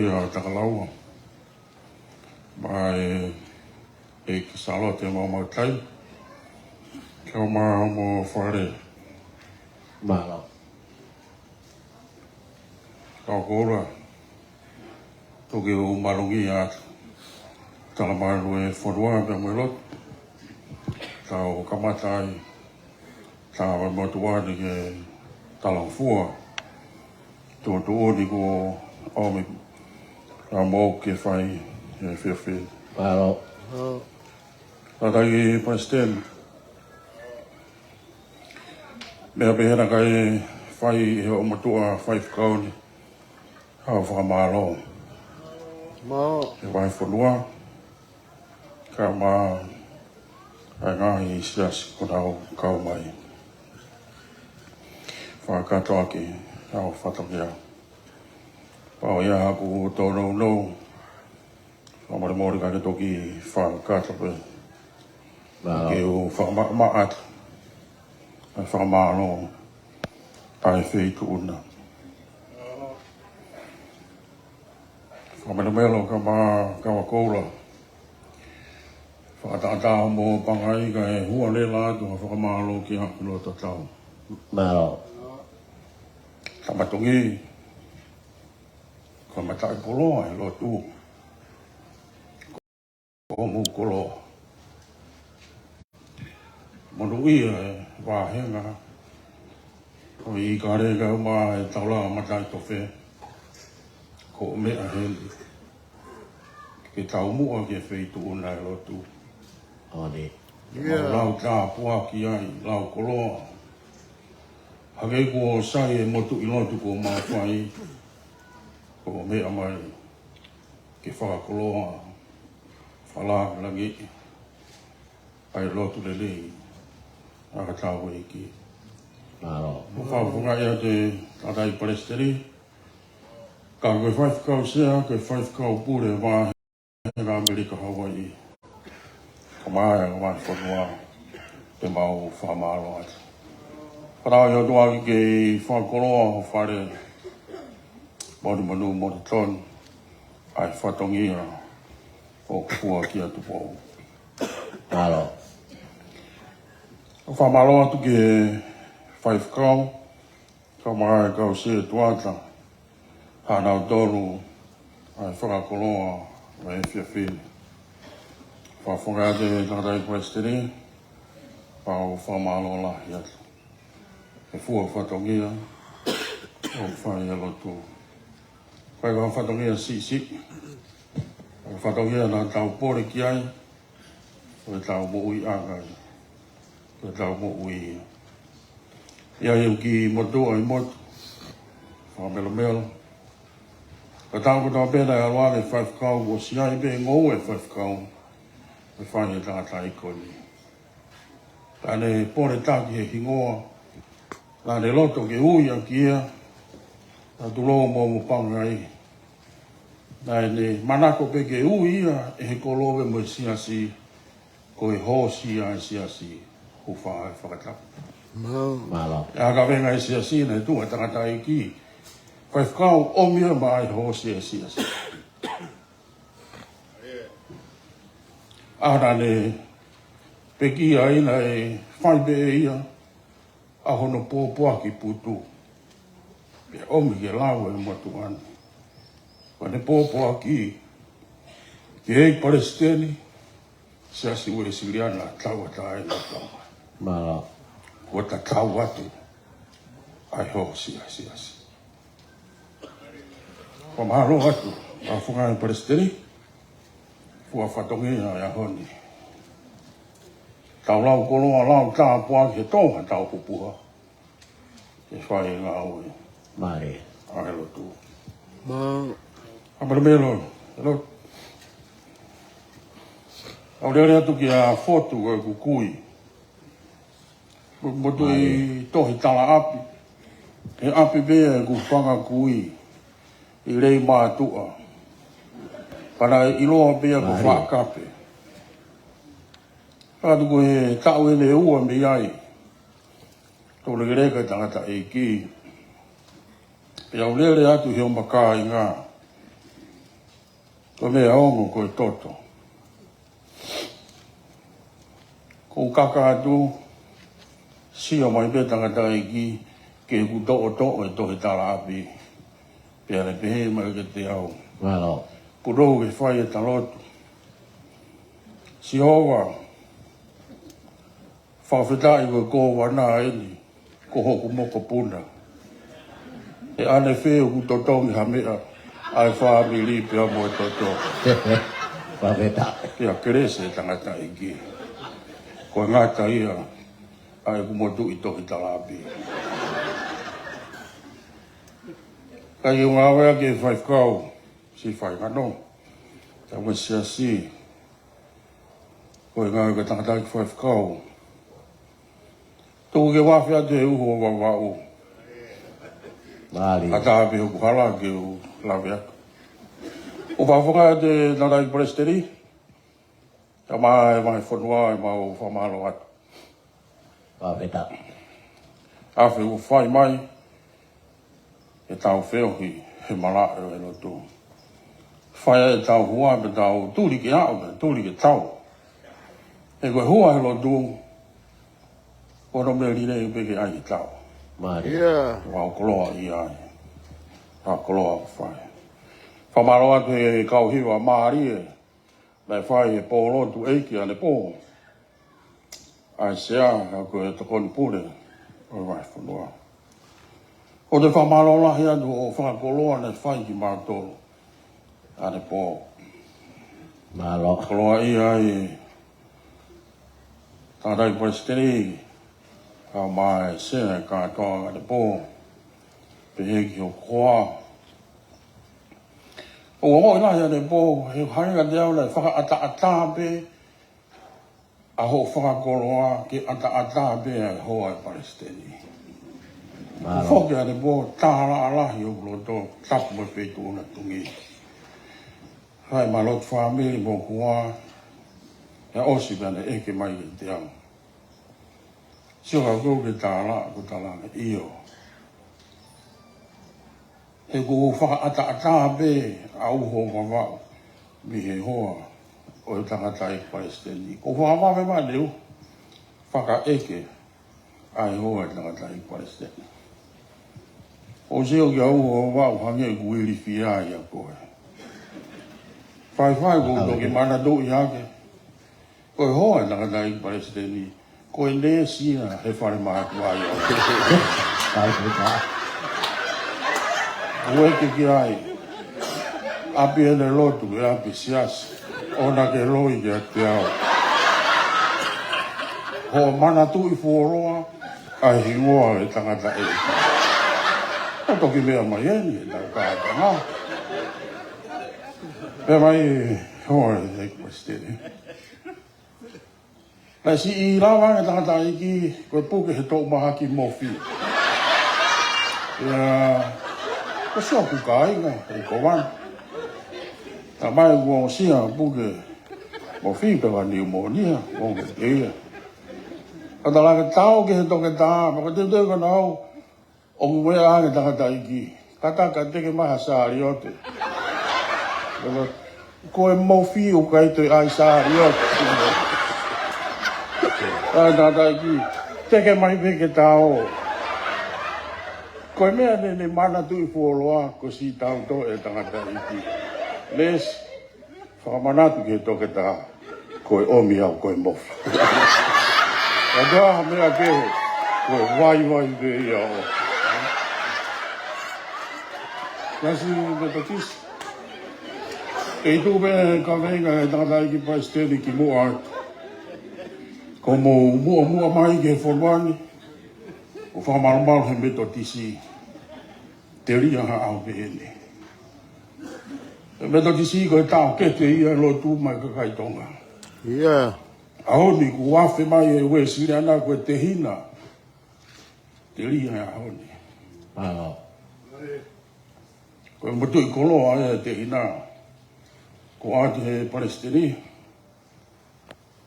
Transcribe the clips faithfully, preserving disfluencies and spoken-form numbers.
ia Takalaua. Mai e ki Sālote Maumautai. Kau mai mo Fale. Mālō. Kau koula. Toki u malungi atu. Tala mai e fonua pea mo e lotu. Tau kamata ai. Tau motuʻa ni ke talafua. Tuʻutuʻuni kuo ʻomi. Ka mou ke fai e fiafia. Mālō. Tātaki Palesiteni. Meʻa pē ena kae fai ʻe hoʻo motuʻa faifekau ni. Haʻu fakamālō. Mālō. He vahefonua. Ka mo e ngaahi siasi kuo nau kau mai. Fakakātoa ki he ʻaho fatongia. Pau ia haku tōnounou. Fakamolemole ka ke toki fakakātoa pē. Mālō. Ke u fakamaʻamaʻa atu. ʻA e fakamālō. ʻA e feituʻu na. Fakamelomelo ka mo e kau koula. Fakatātā mo Pangai kae hua leva atu ha fakamālō ki he ʻapi loto tau. Mālō. Tamatongi. Ko e mataʻikoloa e lotu. Ko hoʻomou koloa. Monūʻia e vāhenga. Ko e ʻikai ke u maʻu e taula mataʻitofe. Ko e meʻa heni. Ke taumuʻa ki he feituʻu na e lotu. ʻOni. Ke mau lau tāpuaki ai, lau koloa. Hangē kuo sai e motuʻi lotu kuo mau fai. Ko e meʻa mai. Ke fakakoloa. Fakalāngilangiʻi. ʻA e lotu lelei ʻa hotau ʻEiki. Mālō. Mo fakafofongaʻi atu e Tātai Palesiteni. Ka ko e faifekau sea, ko e faifekau pule vahefonua ʻAmelika Hawaiʻi. Ka mo e, ka mo e fonua, te mau fakamālō atu. Fakatauange atu ʻaki ke fakakoloa ho fale. Moni monu, moni tonu. ʻA e fatongia ʻoku fua kia Tupou. Mālō. ʻOku fakamālō atu ki he faifekau, ka mo e kau sētuata, haʻanau tonu, ʻa e fakakoloa, ʻa e fiefia. Fakafofongaʻi atu e Tātai Palesiteni, pea u fakamālō lahi atu. He fua fatongia, ʻoku fai e lotu. Fai ko e fatongia siʻisiʻi. Ko e fatongia naʻa tau pole ki ai. Ko e tau moʻui ʻakai. Ko e tau moʻui ia. ʻIa ʻi he kiʻi motuʻa ʻi motu. Fakamelomelo. Ka tau ko tau pena e ʻalu ʻa e faifekau, ʻosi ai pē ngoue faifekau. ʻE fai e tātai ko eni. Ka ne pole taki he hingoa. Ka ne loto ke ui ʻaki ia. Ka tulou mo mo Pangai. Naʻa ne manako pē ke ui ia ʻe he koloa mo e siasi. Ko e hoosi ʻa e siasi. Hūfanga he fakatapu. Mālō. Mālō. ʻA e kavenga e siasi naʻe tuʻu ʻa e tangataʻeiki. Faifekau ʻomi ia maʻa e hoosi ʻa e siasi. ʻA ia naʻa ne pekia ai naʻe fai pē ʻe ia ʻa hono pōpoaki putu. Pea ʻomi ke lau e motuʻa ni. Pea ne pōpoaki ki he ʻEiki Palesiteni, Siasi Uēsiliana Tauʻatāina Tonga. Mālō. Kuo tatau atu ʻa e hoosi ʻa e siasi. Fakamālō atu, fakafofongaʻi Palesiteni, fua fatongia e ʻaho ni. Tau lau koloa, lau tāpuaki he Tonga tau pupuha. Ke fai e ngāue. Mālō. ʻA e lotu. Mālō. Fakamelomelo, lotu. ʻOku ou lele atu kia Fotu ʻoku kui. Mo, mo tui tohi tala ʻapi. He ʻapi pē ʻoku fanga kui. ʻI Leimātuʻa. Pea naʻe ʻiloa pē ia ko Faʻakape. Ka tuku he taʻu ʻe ua mei ai. Tau lekeleka tangataʻeiki. Pea u lele atu he ʻo makāinga. Ko e meʻa ongo ko e toto. Ko u kaka atu, sio mai pē tangataʻeiki, ke u toʻotoʻo e tohi talaʻapi. Pea ne pehē mai kiate au. Mālō. Pulou ke fai e talotu. Sihova, fakafetaʻi ko e kōvana eni, ko hoku mokopuna. ʻE ʻanefē ʻoku totongi ha meʻa ʻa e fāmili pea mo e toto. Fakafetaʻi. Pea kelesi e tangataʻeiki. Ko e ngata ia ʻa ʻeku motuʻi tohi talaʻapi. Ka ʻi he ngāue ʻa e faifekau, siʻi faingano. Tau me siasi. Ko e ngāue ko e tangataʻeiki faifekau. Tuku ke u afe atu he uho Vavaʻu. Mālie. Ka tā pē hoku hala ke u lave atu. ʻO fafangai atu e tangataʻeiki palesiteni. Kae ʻumaʻā e vahefonua ʻemau fakamālō atu. Fakafetaʻi. Afe ʻoku fai mai ʻetau feohi he malaʻe ʻo e lotu. Fai ʻetau hua pea tau tuli ke aʻu, pea tuli ke tau. He ko e hua he lotu, ko hono meʻa lelei pē ke ʻai ke tau. Mālie. ʻIo. ʻOku ou koloaʻia ai. ʻOku ou koloa ʻoku fai. Fakamālō atu he kau hiva mālie. Naʻe fai e pō lotu ʻeiki ʻanepō. ʻAisea, ʻa ia ko e tokoni pule ʻo e vahefonua. ʻOku ou fakamālō lahi atu hoʻo fakakoloa naʻe fai kimautolu ʻanepō. Mālō. Koloaʻia ai e tangataʻeiki palesiteni, kae ʻumaʻā e sea kātoa ʻanepō. Pehē ki hoku hoa. ʻOku ou ongoʻi lahi ʻanepō, he hangē kiate au naʻe fakaʻataʻatā pē ʻa hoʻo fakakoloa ke ʻataʻatā pē ʻa e hoa e palesiteni. Mālō. Foki ʻanepō, tālaʻa lahi ʻoku loto, tapu mo e feituʻu naʻe tuʻunga. Fai mai lotu fāmili mo e hoa, ʻe ʻosi pē ʻene ʻeke mai kiate au. Sio ka ʻoku ke tālaʻa, ʻoku ou talaange ʻio. He ʻoku fakaʻataʻatā pē ʻa e uho Vavaʻu mei he hoa ʻo e tangataʻeiki palesiteni. ʻOku ou fakavave mai ʻanepō, fakaʻeke ʻa e hoa e tangataʻeiki palesiteni. ʻOku ou sio ki he uho Vavaʻu hangē ʻoku ilifia ia ʻe koe. Faifai ʻoku ou toki manatuʻi hake. Ko e hoa e tangataʻeiki palesiteni, ko e neesi ia he fale mātuʻa ia. Fakafetaʻi. Ueke ki ai. ʻApi ʻene lotu, ʻe ʻapi siasi. ʻOua naʻa ke loi kiate au. Hoʻo manatuʻi fuoloa ʻa e hingoa e tangataʻeiki. ʻO toki meʻa mai eni, ʻetau kātoanga. Meʻa mai, hoa e tangataʻeiki palesiteni. Naʻe siʻi lava ange tangataʻeiki, ko e puke he toʻu mahaki mofi. Ia, ko siʻoku kāinga, ʻi Kovana. Talamai kuo ʻosi ia puke mofi pea niumōnia, ʻo ke ia. Ka talaange tau ki he toketā, pea ko e teuteu ka nau, ʻoku meʻa ange tangataʻeiki. Kātaki teke mai ha saliote. Ko e mofi ʻoku ʻikai toe ʻai saliote. ʻAi tangataʻeiki. Teke mai pē ke tau. Ko e meʻa naʻe, naʻe manatuʻi fuoloa ko siʻi tau toe tangataʻeiki. Neesi. Fakamanatu ki he toketā, ko e ʻomi au ko e mofi. Ka ko ha meʻa kehe, ko e vaivai pē ia ʻo. Siasi Metotisi. ʻE tuʻu pē kaveinga e tangataʻeiki palesiteni kimuʻa. Ko hoʻomou muʻomuʻa mai ki he fonua ni. ʻO fakamalumalu he Metotisi. Telia ha ʻaho pehē ni. Metotisi ko e taʻokete ia lotu mai kakai Tonga. Ia. ʻAho ni kuo afe mai e Uēsiliana ko e tehina. Telia ʻaho ni. Ko e motuʻi koloa e tehina. Ko ʻAti he palesiteni.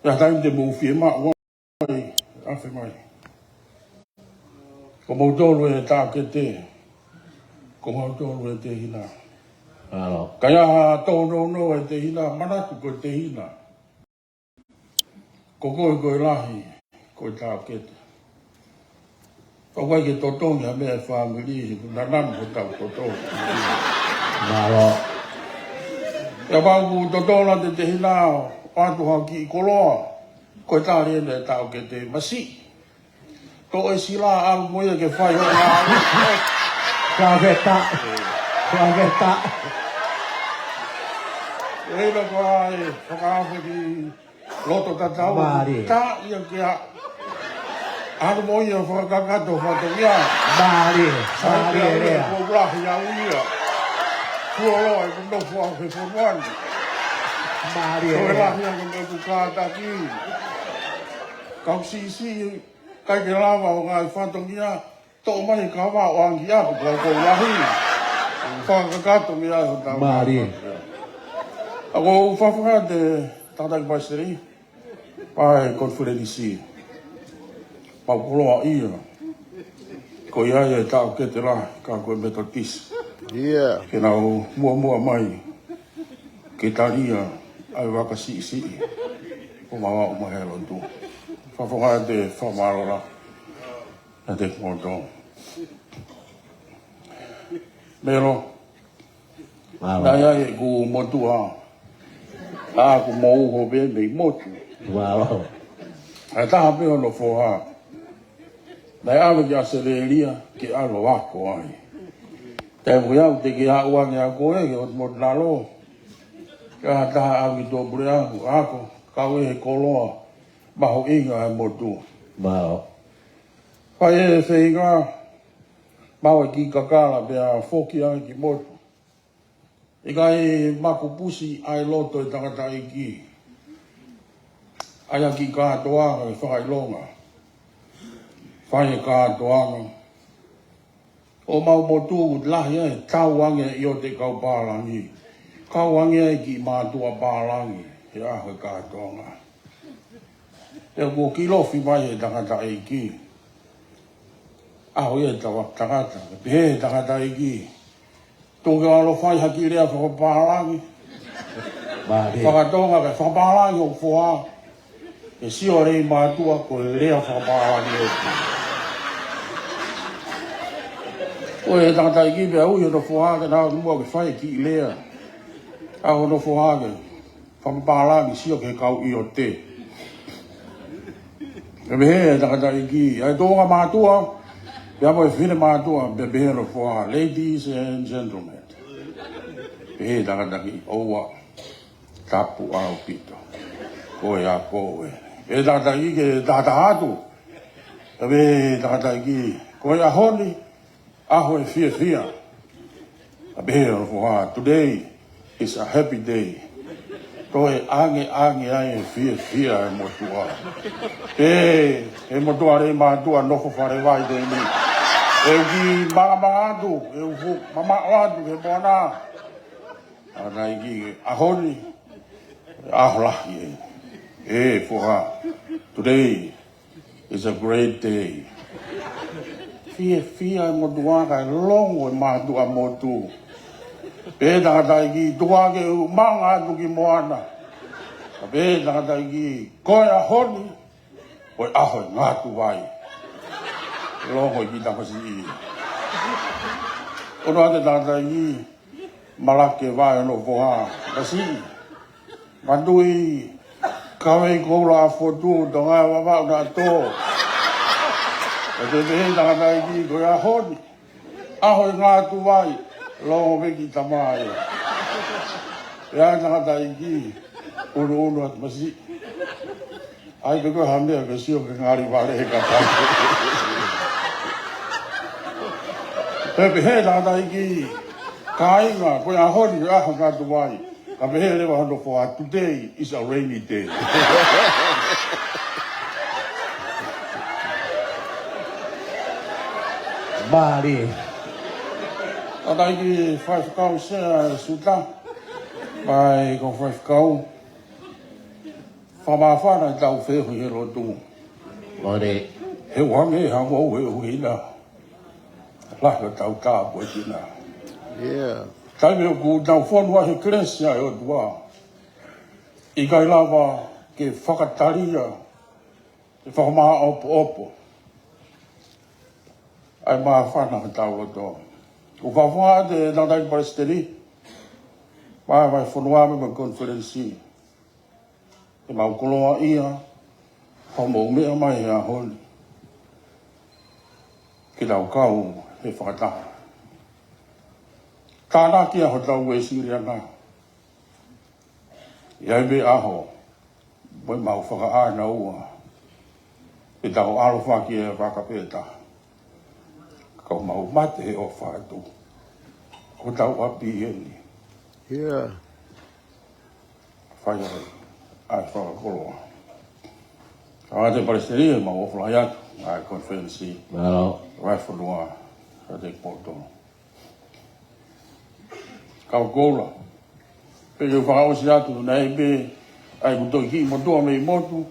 Ia taimi te mou fiemaʻu ai, afe mai. Ko moutolu e taʻokete, ko moutolu e tehina. Mālō. Ka ʻi ai ha tōnounou e tehina, manatu ko e tehina. Ko koe ko e lahi, ko e taʻokete. Ka ʻoku ʻikai ke totongi ha meʻa ʻe fāmili, he ʻoku nanami hotau toto. Mālō. Kapau ʻoku totonu ʻa e tehina ʻo ʻoatu ha kiʻi koloa, ko e tali ʻeni ʻa e taʻokete masiʻi. Toʻo e sila ʻalu mo ia ke fai hoʻo ngāue. Fakafetaʻi. Fakafetaʻi. ʻE ina ko e fakaafeʻi loto tatau. Mālie. Tā ia ke a. ʻAlu mo ia fakakakato fatongia. Mālie. Mālie lea. Ko e lahi au ia. Kuo loa ʻeku nofo au he fonua ni. Mālie lea. Ko e lahi au ʻeku kātaki. Kau siʻisiʻi. ʻIkai ke lava ʻo ngaahi fatongia, toʻo mai e kava ʻo ʻangi atu, ko e lahi. Fakakakato mei ai hotau. Mālie. ʻA ko u fafangaʻi atu e tangataʻeiki palesiteni, pea e konifelenisi. Pau koloa ia. Ko ia e taʻokete lahi, ka ko e Metotisi. Ia. Ke nau muʻomuʻa mai. Ke talia ʻa e vaka siʻisiʻi. ʻO mavaʻu mai he lotu. Fafangaʻi atu e fakamālō lahi. ʻA e kimoutolu. Melo. Mālō. Naʻe ʻi ai ʻeku motuʻa. ʻA ʻeku mou ho pē mei motu. Mālō. ʻA e taha pē hono foha. Naʻe ʻave ki ʻAositelēlia ke ʻalu ʻo ako ai. Taimi ko ia ʻoku teʻeki ke aʻu ange ʻa koe ki hoto motu lalo. Ka ha taha ʻave ki tuʻapuleʻanga, ako, kau ʻi he koloa mahuʻinga ʻa e motu. Mālō. Fai e feinga, maʻu e kiʻi kakala pea foki ange ki motu. ʻIkai makupusi ʻa e loto e tangataʻeiki. ʻAi ha kiʻi kātoanga ke fakaʻilonga. Fai e kātoanga. ʻO mau motu ʻoku lahi ai e tau ange ʻi ʻote kau pālangi. Kau ange ai kiʻi mātuʻa pālangi he ʻaho e kātoanga. Pea kuo kilofi mai he tangataʻeiki. ʻAho ia e tau tangata. Pehē he tangataʻeiki. Tuku ke ʻalu ʻo fai ha kiʻi lea fakapālangi. Mālie. Fakatonga ke fakapālangi hoku foha. ʻE sio lelei mātuʻa ko e lea fakapālangi ʻoku. Ko e tangataʻeiki pea ui hono foha ke nau muʻa ke fai kiʻi lea. ʻA hono foha ke. Fakapālangi sio ki he kau ʻiote. Pea pehē e tangataʻeiki, ʻa e tuʻunga mātuʻa, pea mo e fefine mātuʻa, pea pehē hono foha, ladies and gentlemen. Pehē e tangataʻeiki, ʻoua, tapu ʻaupito. Ko e ako ē. Pehē e tangataʻeiki ke tahataha atu. Pea pehē e tangataʻeiki, ko e ʻaho ni, ʻaho e fiefia. Pea pehē hono foha, today is a happy day. Toe angeange ai e fiefia e motuʻa. Pehē e motuʻa lelei mātuʻa nofo fale vai ko eni. ʻE u kiʻi mangamanga atu, ʻe u fuʻu mamaʻo atu he moana. ʻA ia ko e ʻaho ni, ʻaho lahi ē. ʻE foha, today is a great day. Fiefia e motuʻa kae longo e mātuʻa motu. Pehē e tangataʻeiki, tuku ke u mangamanga atu ki moana. Pea pehē e tangataʻeiki, ko e ʻaho ni, ko e ʻaho e ngatu vai. Longo e kiʻi tamasiʻi. ʻOno atu e tangataʻeiki, malake vai hono foha. Masiʻi. Matui, kavei koula ʻa Fotu, Tonga ʻa Vavaʻu naʻa tō. Pea pehē e tangataʻeiki, ko e ʻaho ni, ʻaho e ngatu vai, longo e kiʻi tamai. Pea pehē e tangataʻeiki, ʻunuʻunu atu masiʻi. ʻAi pē ko e hā e meʻa ke sio ke ngali vale he kakai. Pea pehē e tangataʻeiki, kāinga, ko e ʻaho ni, ko e ʻaho e ngatu vai. Ka pehē leva hono foha, today is a rainy day. Mālie. Tangataʻeiki Faifekau Sea Suta. Mai ko Faifekau. Fakamāfana e tau feohi he lotu. Mālie. He ʻoange ha mou he ʻuhina. Lahi ʻo tau tāpuekina. Yeah. Taimi ʻoku tau fonu ai he kelesi ʻa e ʻOtua, ʻikai lava ke fakatalia, ke fakamāʻopoʻopo ʻa e māfana ʻo hotau loto. ʻOku ou fakaʻamu atu, Tangataʻeiki Palesiteni, Vahefonua mo e konifelenisi, ke mau koloaʻia hoʻomou meʻa mai he ʻaho ni, ke tau kau he fakataha. Tānaki ʻa hotau Uēsiliana, ʻi ai pē ʻaho, mo ʻemau fakaʻānaua, ʻe tau ʻalofaki e vaka pē taha. Ka ʻoku mau mate he ʻofa atu. Ko hotau ʻapi eni. ʻIo. Fai ai ʻa e fakakoloa. Tangataʻeiki Palesiteni, mau ʻofa lahi atu ʻa e konifelenisi. Mālō. Vahefonua, Tangataʻeiki Potolo. Kau koula. Pea ke u fakaʻosi atu, naʻe ʻi ai pē ʻa e kuto ki motuʻa mei motu.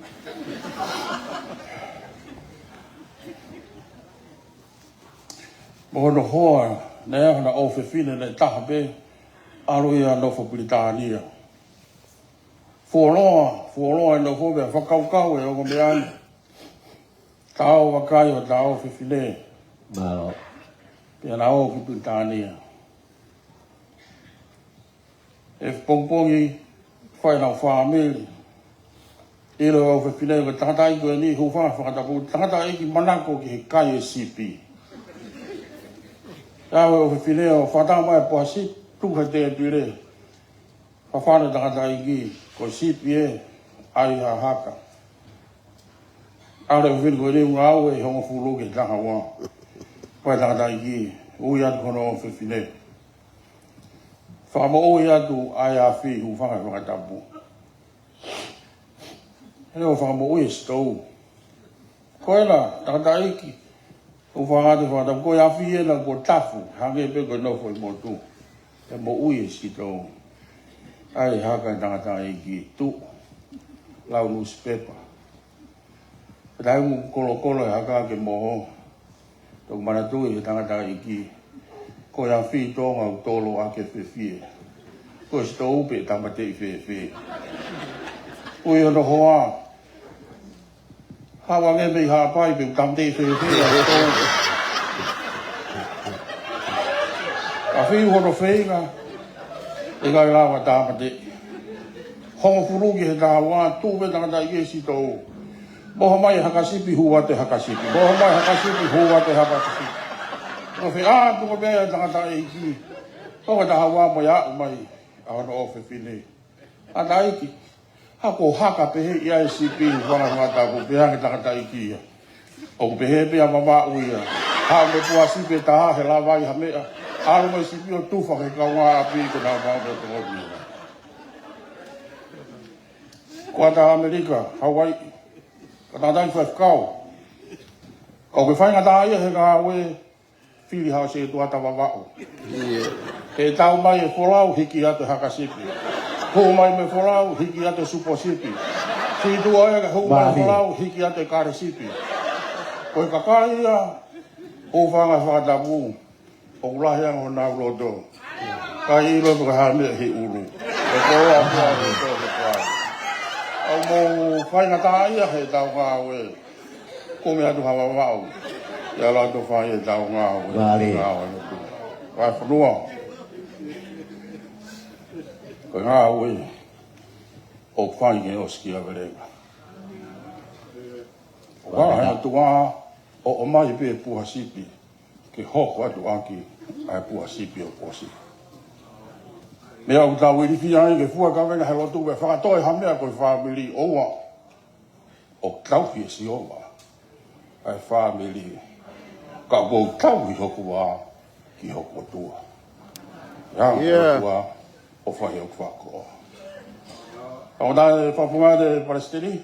Mo hono hoa, naʻe ʻi ai hona ʻofefine naʻe taha pē, ʻalu ia ʻo nofo Pilitānia. Fuoloa, fuoloa e nofo pea fakakaukau e ongo meʻa ni. Tau vakai ʻo tau ʻofefine. Mālō. Pea na ō ki Pilitānia. ʻE pongipongi fai ʻenau fāmili. ʻIlo ʻe he ʻofefine ko e tangataʻeiki ko eni, hūfanga he fakatapu, tangataʻeiki manako ki he kai e sipi. Tau e ʻofefine ʻo fakataha mai e poha sipi, tuku he tēpile. Fafana tangataʻeiki, ko e sipi ē, ʻai ha haka. ʻAlu e ʻofefine ko eni ʻo ngāue ʻi he hongofulu ki he taha ua. Pea tangataʻeiki, ui atu ki hono ʻofefine. Fakamoʻui atu ʻa e afi, hūfanga he fakatapu. He ʻo fakamoʻui e sitou. Ko ena, tangataʻeiki, ʻoku ou fakaʻamu atu e fakatapu, ko e afi ena kuo tafu, hangē pē ko e nofo ʻi motu. ʻE moʻui e sitou. ʻAi e haka e tangataʻeiki, tuʻu, lau nusipepa. Pea taimi ʻoku kolokolo e haka ke moho, toki manatuʻi ʻe he tangataʻeiki, ko e afi Tonga ʻoku tolo ʻaki e fefie. Ko e sitou pē ʻe tāmateʻi fēfē. Ui hono hoa, haʻu ange mei Haʻapai pe ʻoku tāmateʻi fēfē ʻa e sitou. Ka fiu hono feinga, ʻikai lava tāmateʻi. Hongofulu ki he taha ua, tuʻu pē tangataʻeiki e sitou. Moho mai e haka sipi, hū atu e haka sipi. Moho mai e haka sipi, hū atu e haka sipi. Ko e feʻātunga pē ʻa e tangataʻeiki. Ko e taha ua mo e aʻu mai ʻa hono ʻofefine. Tangataʻeiki, ha ko haka pehē ia e sipi, hūfanga he fakatapu, pehē ange tangataʻeiki ia. ʻOku pehē pē ʻa Vavaʻu ia. Haʻu mo e puha sipi ʻe taha he lava ai ha meʻa. ʻAlu mo e sipi ʻo tufa ki he kaungāʻapi ko ʻenau maʻu pē toko ni. Ko ʻata ʻAmelika, Hauaiʻi. Ko e tangataʻeiki faifekau. ʻOku ke faingataʻaʻia he ngāue, fili haʻo setuata Vavaʻu. ʻIo. He tau mai e folau, hiki atu e haka sipi. Hū mai mei he folau, hiki atu e supo sipi. Sītuʻa ia ke hū mai e folau, hiki atu e kale sipi. Ko e kakai ia, hūfanga he fakatapu, ʻoku lahi ange honau loto. ʻIkai ʻilo pe ko e hā e meʻa ʻi he ʻulu. Ko e koloa pē ʻa e loto ko e koloa. ʻOku mou faingataʻaʻia he tau ngāue. Kumi atu ha Vavaʻu. ʻIa ʻalu atu ʻo fai e tau ngāue. Mālie. Ngāue ʻa e lotu. Vahefonua. Ko e ngāue ʻoku fai ke ʻosi ki ʻavelenga. ʻOku ʻalu he ʻOtua ʻo ʻomai pē puha sipi ke hoko atu ʻaki ʻa e puha sipi ʻoku ʻosi. Meʻa ʻoku tau ilifia ai ke fua kavenga he lotu ke fakatoe ha meʻa ko e fāmili ʻoua. ʻOku tauhi ʻe Sihova ʻa e fāmili, ka ʻoku ou tauhi hoku vā ki hoku ʻOtua. ʻIa, ʻIa. ʻOtua, ʻo fai hoku fakakoloa. Tau tā e fakafofonga ʻa e Palesiteni,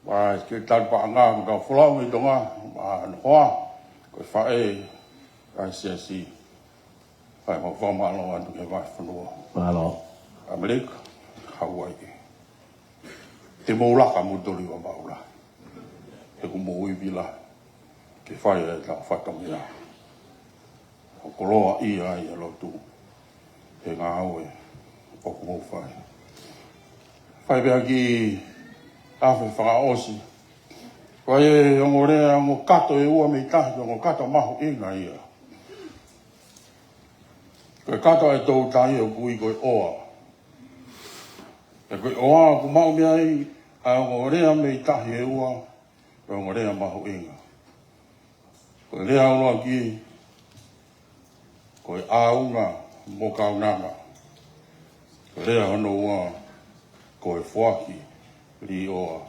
ʻa e Sekelitali Paʻanga mo e kau folau mei Tonga, ʻa hono hoa, ko e faʻē ʻa e siasi, ʻa e mau fakamālō atu ki he Vahefonua. Mālō. ʻAmelika, Hauaiʻi. Te mou laka mutoli Vavaʻu lahi. He kuo mou ivi lahi ke fai e tau fatongia. ʻO koloaʻia ai e lotu. he ngāue ʻoku mou fai. Fai pē ha kiʻi afe fakaʻosi. Ko e ongo lea, ongo kato ʻe ua mei tahi, ongo kato mahuʻinga ia. Ko e kato ʻa e toutai ʻoku ui ko e ʻoa. Pea ko e ʻoa ʻoku maʻu mei ai ʻa e ongo lea mei tahi ʻe ua, ko e ongo lea mahuʻinga. Ko e lea ʻuluaki, ko e ʻaunga mo kaunanga. Ko e lea hono ua, ko e foaki līʻoa.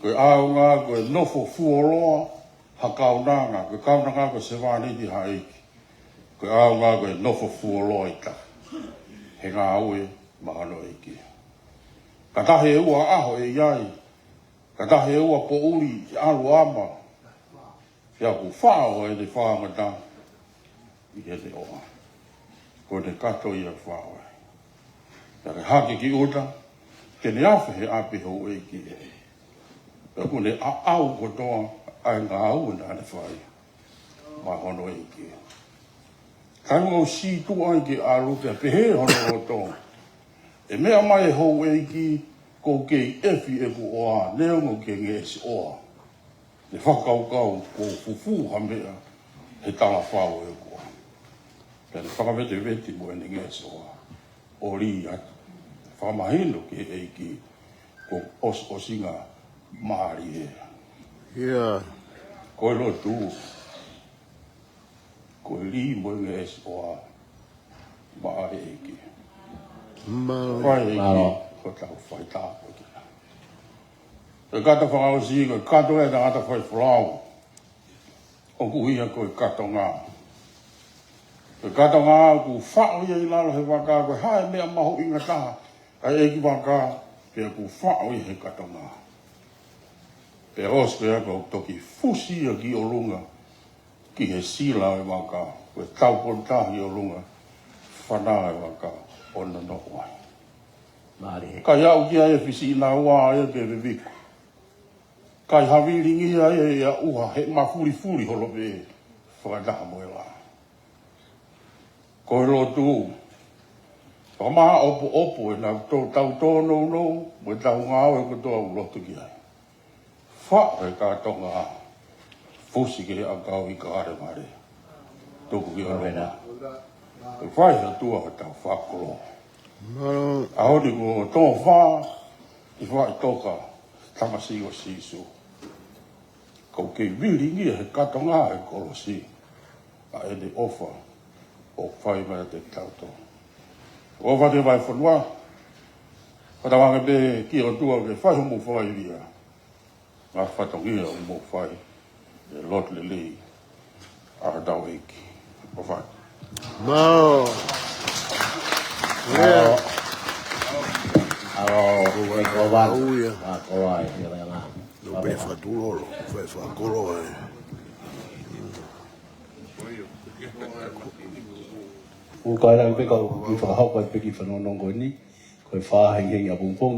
Ko e ʻaunga, ko e nofo fuoloa ha kaunanga, ko e kaunanga ko e sevāniti ha ʻeiki. Ko e ʻaunga, ko e nofo fuoloa ʻi tahi he ngāue maʻa hono ʻEiki. Ka tahi ʻe ua ʻaho ʻe ʻi ai, ka tahi ʻe ua poʻuli ʻi ʻAluama, pea ʻoku faʻo ʻene fāngota ʻi heʻene ʻoa. Ko ʻene kato ia ʻe faʻo ai. Pea ke hake ki ʻuta, ke ne afe he ʻapi houʻeiki. Pea ʻoku ne ʻaʻau kotoa ʻa e ngāue naʻa ne fai maʻa hono ʻEiki. Ka ʻoku ou sītuʻa ai ke ʻalu pea pehē hono loto. ʻE meʻa mai e houʻeiki, ʻoku ou kei ʻefi ʻeku ʻoa, neongo ʻeku ngeʻesi ʻoa. Ne fakakaukau kuo u fufū ha meʻa he talafau ʻeku ʻoa. Pea ne fakavetevete mo ʻene ngeʻesi ʻoa ʻo lī atu. Fakamahino ki he ʻEiki ko e ʻosiʻosinga mālie. ʻIa. Ko e lotu, ko e lī mo e ngeʻesi ʻoa maʻa e ʻEiki. Mālō. Fai ʻEiki, mālō, ko hotau fai tāpuekina. Ko e kato fakaʻosi, ko e kato ʻa e tangata faifolau. ʻOku ui ia ko e katonga. Ko e katonga ʻoku faʻo ia ʻi lalo he vaka, ko e hā e meʻa mahuʻinga taha ʻa e ʻeikivaka, pea ʻoku faʻo ia he katonga. Pea ʻosi pea ʻoku toki fusi ia ki ʻolunga, ki he sila ʻo e vaka, ko e taupotu taha ki ʻolunga, fana ʻo e vaka ʻo nonoʻo ai. Mālie. Ka ʻi aʻu ki ai e fisi ʻi naua ia ke viviku. Ka ʻi ha vilingi ia ʻe ia ʻuha he mafulifuli holo pē fakataha mo e lā. Ko e lotu, fakamāʻopoʻopo ʻenau tō, tau tōnounou mo e tau ngāue kotoa ʻoku lotu ki ai. Faʻo he katonga, fusi ki he ʻakau ʻi Kalemale. Tuku ki ʻolunga. Ke fai he ʻOtua hotau fakakoloa. Mālō. ʻAho ni kuo tō fā ʻi faʻitoka tamasiʻi ʻo Sīsū. ʻOku kei vilingia he katonga ʻo e kolosi ʻa ʻene ʻofa ʻoku fai mai kiate kitautolu. ʻOfa atu ki he vahefonua, fakatauange pē ki he ʻOtua ke fai hoʻomou fakaivia. Ngaahi fatongia ʻoku mou fai, ʻe lotu lelei ʻa hotau ʻEiki. ʻOfa atu. Mālō. ʻAlo. ʻAlo. ʻOfa atu. ʻOfa atu. ʻOfa atu. ʻOfa atu. ʻOfa atu. ʻOku ou kaila pē kau kiʻi fakahoko ai pē kiʻi fanongonongo ko eni, ko e fā hengihengi ʻapongipongi.